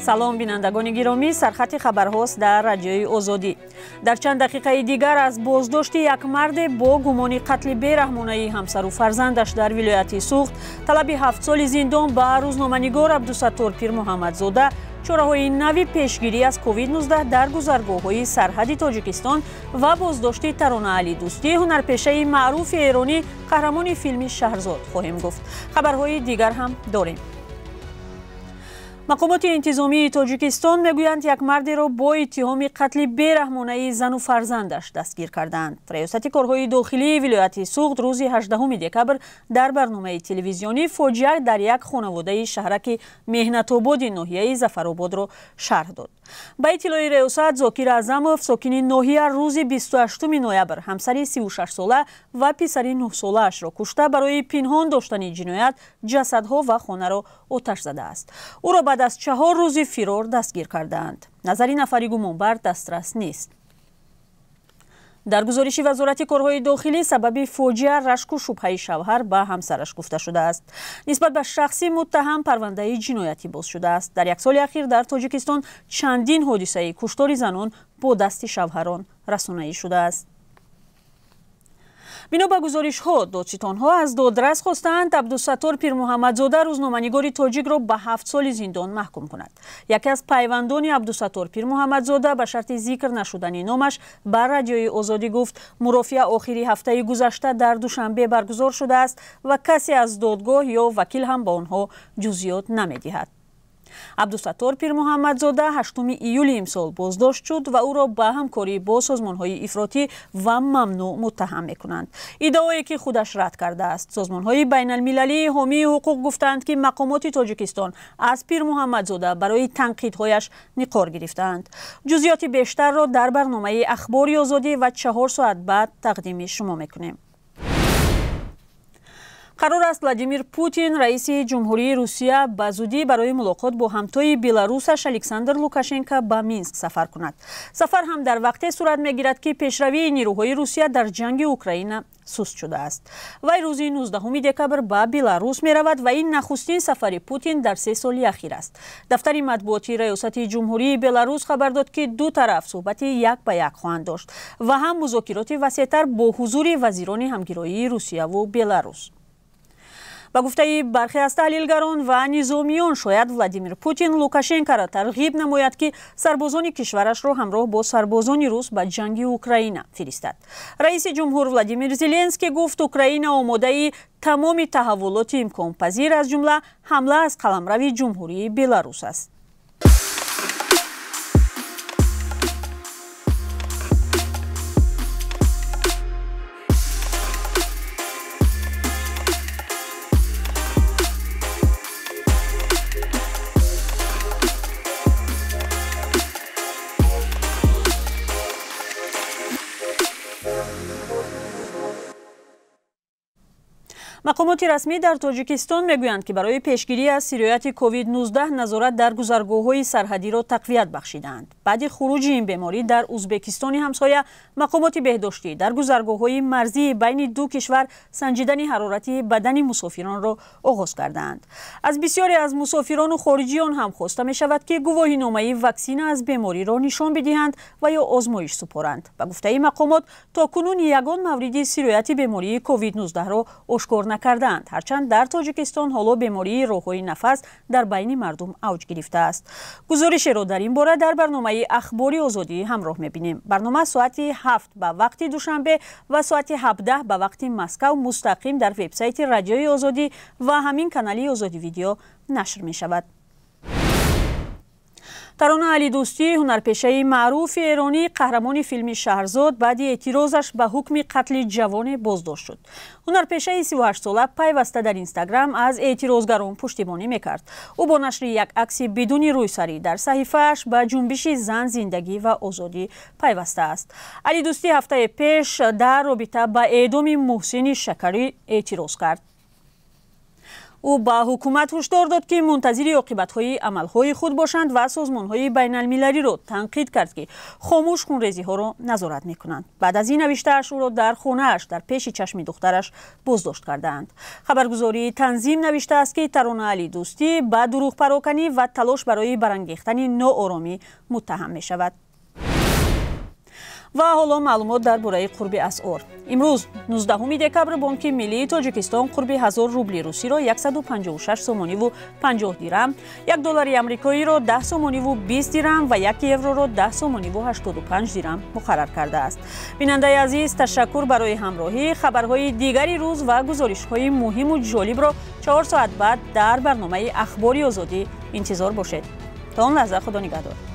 Салом бинандагони гиромӣ, сархати хабарҳост дар радиои Озодӣ. Дар чанд дақиқаи дигар аз боздошти як марде бо гумони қатли бераҳмонаи ҳамсару фарзандаш дар вилояти Суғд, талаби 7 соли зиндон ба рӯзноманигор Абдусаттор Пирмуҳаммадзода, чораҳои нави пешгирӣ аз ковид-19 дар гузаргоҳҳои сарҳади Тоҷикистон ва боздошти Тарона Алидӯстӣ, ҳунарпешаи маъруфи эронӣ, қаҳрамони филми Шаҳрзод хоҳем гуфт. Хабарҳои дигар ҳам дорем. Мақомоти интизомии Тоҷикистон мегӯянд, як мардеро бо иттиҳоми қатли бераҳмонаи зану фарзандаш дастгир кардаанд. Раёсати корҳои дохилии вилояти Суғд рӯзи 18 декабр дар барномаи телевизионӣ фоҷиа дар як хонаводаи шаҳраки Меҳнатободи ноҳияи Зафарободро шарҳ дод. Ба иттилои раёсат, Зокир Аъзамов, сокини ноҳия, рӯзи 28 ноябр ҳамсари 36сола ва писари 9солаашро кушта, барои пинҳон доштани ҷиноят ҷасадҳо ва хонаро оташ задааст. Ӯро баъд аз 4 рӯзи фирор дастгир кардаанд. Назари нафари гумонбар дастрас нест. Дар гузориши вазорати корҳои дохилӣ сабаби фоҷиа рашку шубҳаи шавҳар ба ҳамсараш гуфта шудааст. Нисбат ба шахси муттаҳам парвандаи ҷиноятӣ боз шудааст. Дар як соли ахир дар Тоҷикистон чандин ҳодисаи куштори занон бо дасти шавҳарон расонаӣ шудааст. Бино ба гузоришҳо, додситонҳо аз додрас хостаанд Абдусаттор Пирмуҳаммадзода, рӯзноманигори тоҷикро ба 7 соли зиндон маҳкум кунад. Яке аз пайвандони Абдусаттор Пирмуҳаммадзода ба шарти зикр нашудани номаш ба радиои Озодӣ гуфт, мурофиа охири ҳафтаи гузашта дар Душанбе баргузор шудааст ва касе аз додгоҳ ё вакил ҳам ба онҳо ҷузъиёт намедиҳад. Абдусаттор Пирмуҳаммадзода 8 июли имсол боздошт шуд ва ӯро ба ҳамкорӣ бо созмонҳои ифротӣ ва мамнӯъ муттаҳам мекунанд. Иддаое ки худаш рад кардааст. Созмонҳои байналмилалии ҳомии ҳуқуқ гуфтаанд, ки мақомоти Тоҷикистон аз Пирмуҳаммадзода барои танқидҳояш никор гирифтаанд. Ҷузъиёти бештарро дар барномаи Ахбори Озодӣ ва 4 соат баъд тақдими шумо мекунем. Қарор аст Владимир Путин, раиси ҷумҳурии Русия, ба зудӣ барои мулоқот бо ҳамтои беларусаш Александр Лукашенко ба Минск сафар кунад. Сафар ҳам дар вақте сурат мегирад, ки пешравии нирӯҳои Русия дар ҷанги Украина суст шудааст. Вай рӯзи 19 декабр ба Беларус меравад ва ин нахустин сафари Путин дар 3 соли ахир аст. Дафтари матбуотии раёсати ҷумҳурии Беларус хабар дод, ки ду тараф суҳбати як ба як хоҳанд дошт ва ҳам музокироти васеътар бо ҳузури вазирони ҳамгироии Русияву Беларус. Ба гуфтаи бархе аз таҳлилгарон ва низомиён, шояд Владимир Путин Лукашенкоро тарғиб намояд, ки сарбозони кишварашро ҳамроҳ бо сарбозони рус ба ҷанги Украина фиристад. Раиси ҷумҳур Владимир Зеленский гуфт, Украина омодаи тамоми таҳаввулоти имконпазир, аз ҷумла ҳамла аз қаламрави ҷумҳурии Беларус аст. Мақомоти расмӣ дар Тоҷикистон мегӯянд, ки барои пешгирӣ аз сирояти ковид-19 назорат дар гузаргоҳҳои сарҳадиро тақвият бахшидаанд. Баъди хуруҷи ин беморӣ дар Узбекистони ҳамсоя, мақомоти беҳдоштӣ дар гузаргоҳҳои марзии байни ду кишвар санҷидани ҳарорати бадани мусофиронро оғоз кардаанд. Аз бисёре аз мусофирону хориҷиён ҳам хоста мешавад, ки гувоҳиномаи ваксина аз бемориро нишон бидиҳанд ва ё озмоиш супоранд. Ба гуфтаи мақомот, то кунун ягон мавриди сирояти бемории ковид-19ро ошкор накардаанд. Ҳарчанд дар Тоҷикистон ҳоло бемории роҳҳои нафас дар байни мардум авҷ гирифтааст. Гузоришеро дар ин бора дар барномаи Ахбори Озодӣ ҳамроҳ мебинем. Барнома соати 7 ба вақти Душанбе ва соати 17 ба вақти Москав мустақим дар вебсайти Радиои Озодӣ ва ҳамин канали Озодӣ видео нашр мешавад. Тарона Алидӯстӣ, ҳунарпешаи маъруфи эронӣ, қаҳрамони филми Шаҳрзод, баъди эътирозаш ба ҳукми қатли ҷавоне боздошт шуд. Ҳунарпешаи 38сола пайваста дар Инстаграм аз эътирозгарон пуштибонӣ мекард. Ӯ бо нашри як акси бидуни рӯйсарӣ дар саҳифааш ба ҷунбиши зан, зиндагӣ ва озодӣ пайвастааст. Алидӯстӣ ҳафтаи пеш дар робита ба эъдоми Муҳсини Шакарӣ эътироз кард. Ӯ ба ҳукумат ҳушдор дод, ки мунтазири оқибатҳои амалҳои худ бошанд ва созмонҳои байналмилалиро танқид кард, ки хомӯш хунрезиҳоро назорат мекунанд. Баъд аз ин навиштааш ӯро дар хонааш дар пеши чашми духтараш боздошт кардаанд. Хабаргузории Танзим навиштааст, ки Тарона Алидӯстӣ ба дурӯғпароканӣ ва талош барои барангехтани нооромӣ муттаҳам мешавад. Ва ҳоло маълумот дар бораи қурби асъор. Имрӯз 19 декабр Бонки миллии Тоҷикистон қурби 1000 рубли русиро 156 сомониву 50 дирам, 1 доллари амрикоиро 10 сомониву 20 дирам ва 1 евроро 10 сомониву 85 дирам муқаррар кардааст. Бинандаи азиз, ташаккур барои ҳамроҳӣ. Хабарҳои дигари рӯз ва гузоришҳои муҳиму ҷолибро 4 соат баъд дар барномаи Ахбори Озодӣ интизор бошед. То он лаҳза Худо нигаҳдор.